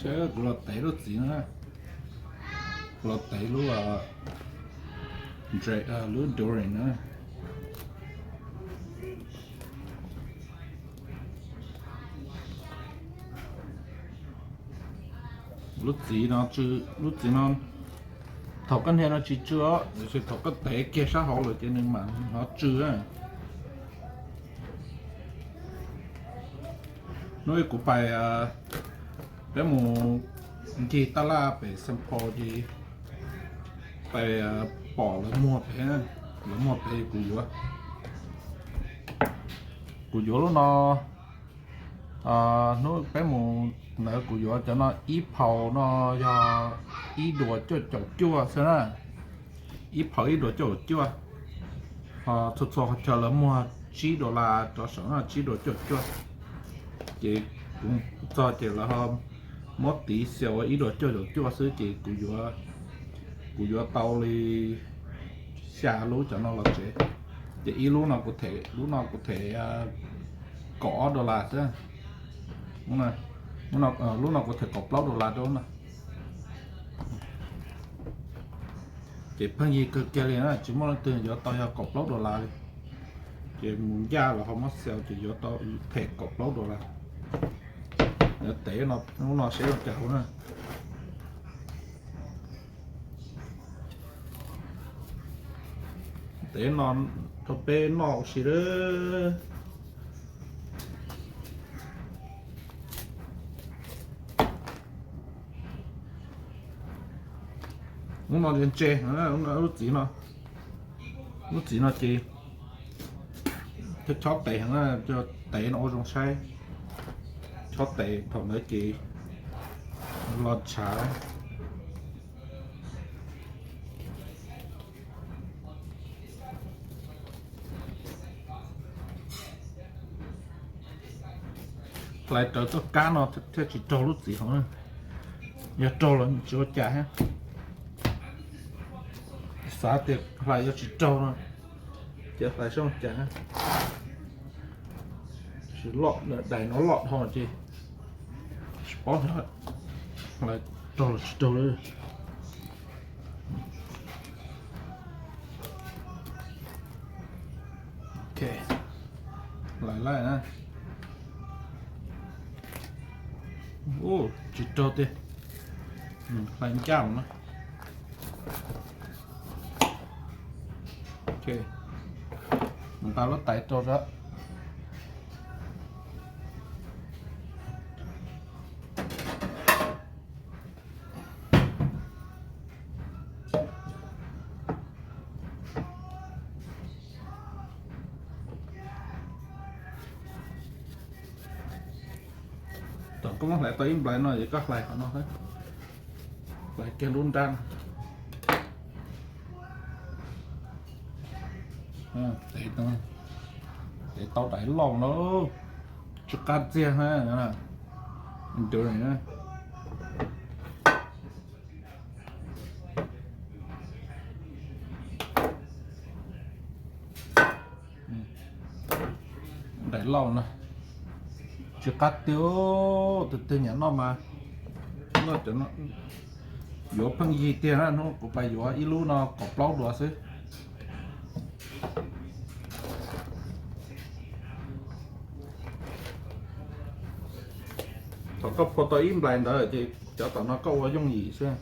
Kuv los tev lub txiv no, los tev lub, lub durian na. Lub txiv no tsw, lub txiv no thaum koj hnia no tsis tsw os, tiam sis thaum koj tev kiag sab hauv lawm ces nws mam ho tsw. Hnub ib kuv pais, peb mus ncig taj laj pem Saint Paul ces pais pom lawv muag pem, lawv muag pem kuv yuav, kuv yuav lub no. Hnub peb mus ntawd kuv yuav cov no ib phaus no yog ib duas cuaj caum cuaj xwb na, ib phaus ib duas cuaj caum cuaj. Ho txhua txhua qhov chaw lawv muag tsib dollar rov saum no, tsib duas cuaj caum cuaj. Ces kuv txog ces lawv ho muab tiv xias ua ib duas cuaj caum cuaj xwb ces kuv yuav, kuv yuav tau li xya lub cov no los tsev. Ces ib lub no kuv them, lub no kuv them kaum ob dollar xwb. Lub no kuv them kaum plaub dollar rau lub no. Ces pheej yig kawg kiag li na, tsis muaj leej twg yuav tau yog kaum plaub dollar li. Ces mus ncaj los ho muab xaus ces yuav tau them kaum plaub dollar. Yuav tev lub no seb zoo cas huv na. Tev no rau peb noj ua si lawm. Lub no ntse ntse, lub txiv no, lub txiv no ces chob tes heev, tev no ua zoo saib. Chob tes thaum ntawd ces los tshav. Hlais raws txoj kab no thiaj tsis raug lub txiv hauv. Yog raug los tsis ua cas thiab. Xav tias hlais yuav tsis raug no, ces hlais zoo cas. Tsis loj, dais no loj dhau ces tsis paub hlais raug los tsis raug li. Ok, hlais laij na. Ub, tsis raug tiag. Hlais ncaj no. Ok, nqa lub tais rau zog. Thaum koj muab hlais tau ib nplais no ces koj hlais qhov no, hlais kiag lub nrab no. Tev tau dais loj lawm, tsw qab txiag na. Dais loj na, tsw qab tiag, tus twg nyiam noj mas noj cov no. Yuav pheej yig tiag na, hnub kuv pais yuav ib lub no kaum plaub duas xwb. Thaum koj phua tau ib nplais ntawd ces cov tom no koj ua yooj yim xwb.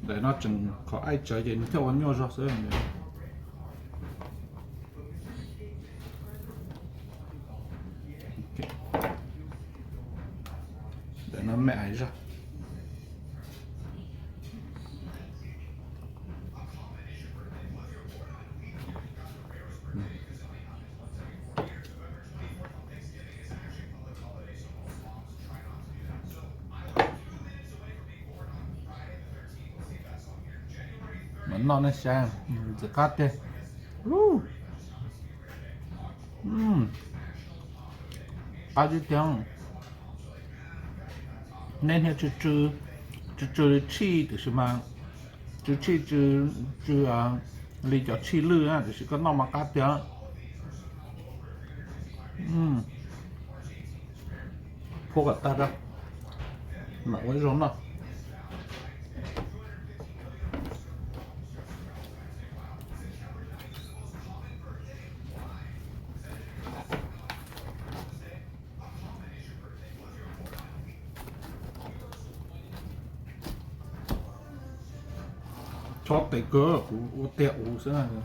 Ntawm no tseem qhov aib tsawv ces nws thiaj ua nyuaj zog xwb. Ntawm no me ais zog. Noj nej saib, ntxim qab tiag. Qab tiag tiag. Nej niag tsw tsw, tsw tsw li tshij tiam sis mas tsw tshij tsw, tsw li cov tshij lwj na, tiam sis koj noj mas qab tiag. Phua kom tag rau, mam ua ib zaug noj. Chob tes kawg, kuv ua tiag ua xwb.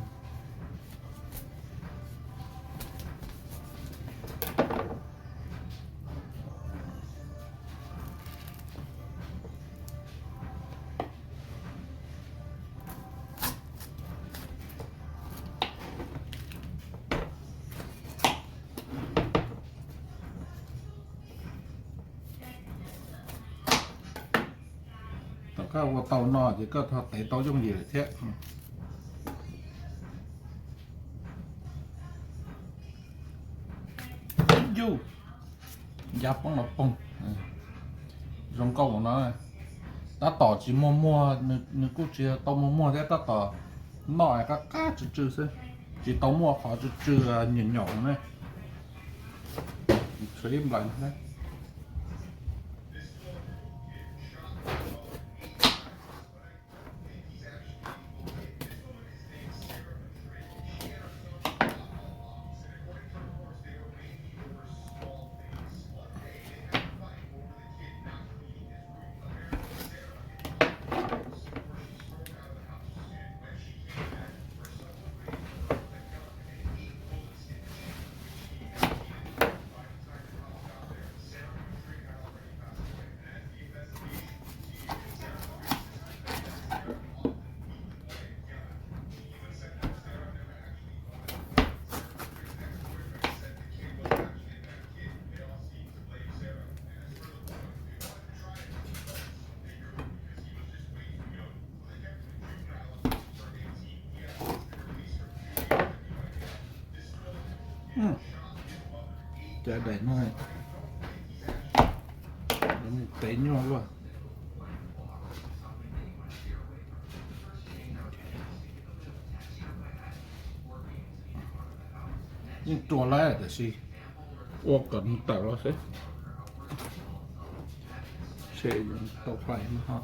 Thaum koj ua tau no ces koj ho tev tau yooj yim lawm thiab. Yuj, ya poob los poob. Zoo nkauj no, tab tom tsis muag muag, nws kuj tsis tau muag muag thiab, tab tom noj qab qab tsw tsw xwb, tsis tau muaj qhov tsw tsw nyaum nyaum ne. Tshuav ib nplais. Cov daim no tev nyuaj luaj. Yeej ruam lawm tiam sis ua kom nws tawm los xwb. Tau fais no ho.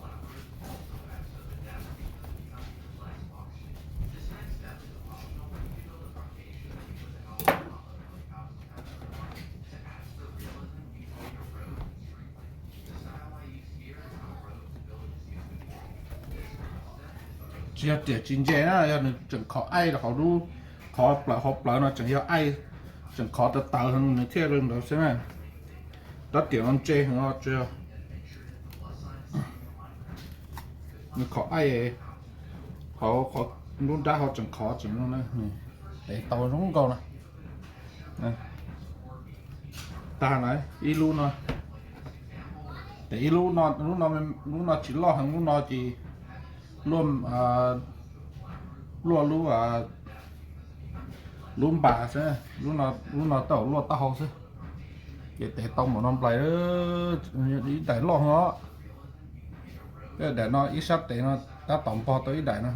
Tsis yog riam tsis ntse na, yog nws tseem khov aij rau hauv lub, qhov plaws hauv plawv no tseem yog aij, tseem khov tawv tawv heev nws thiaj li ntawd xwb na. Rab riam no ntse heev os, tsis yog. Nws khov aij, qhov, qhov lub nrab hauv tseem khov tseem no na, tev tau zoo nkauj na. Tag na, ib lub no, ces ib lub no, lub no, lub no tsis loj heev, lub no ces luaj, luaj lub, lub npas xwb, lub no tej zaum luaj taub hau xwb. Ces tev tau npaum no nplais, ib daim loj heev os. Daim no ib sab tes no tab tom npog tau ib daim no.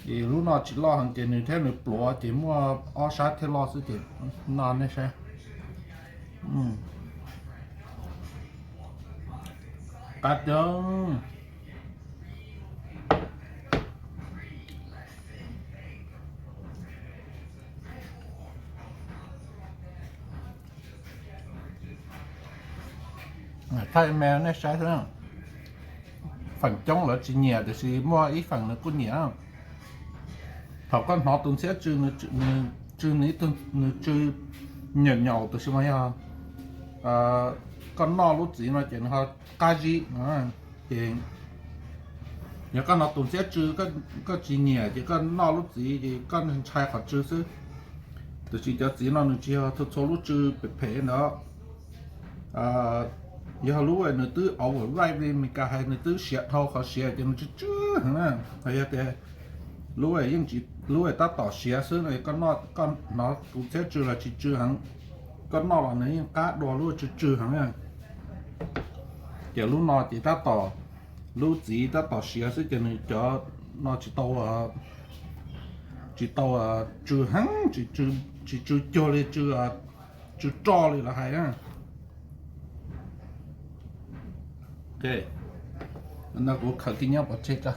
Ces lub no tsis loj heev ces nws thiab nws pluav ces muaj ob sab thiaj loj xwb ces no nej saib. Qab tiag. Thaij me nej saib xwb. Feem coob lawv tsis nyiam tiam sis muaj ib feem nws kuj nyiam. Thaum koj hnov tus ntxhiab tsw, nws tsw, nws tsw nyaum nyaum tiam sis mas yog koj noj lub txiv no ces nws ho qab zib. Ces yog koj hnov tus ntxhiab tsw, koj tsis nyiam ces koj noj lub txiv ces koj ntshai qhov tsw xwb. Tiam sis cov txiv no nws tsis yog txhua txhua lub tsw phem phem ntawd. Yog lub nws twb overripe li Meskas hais, nws twb siav dhau qhov siav ces nws tsw tsw heev na. Ho yog tias lub yeej tsis, lub tab tom siav xwb no, koj noj, koj hnov kuv txhiab tsw los tsis tsw heev, koj noj los nws yeej qab dua lub tsw tsw heev na. Ces lub no ces tab tom, lub txiv tab tom siav xwb ces nws cov no tsis tau, tsis tau tsw heev, tsis tsw cuag li, tsw roj li lawv hais na. Ok, no kuv khaws kiag nyob pov tseg tso.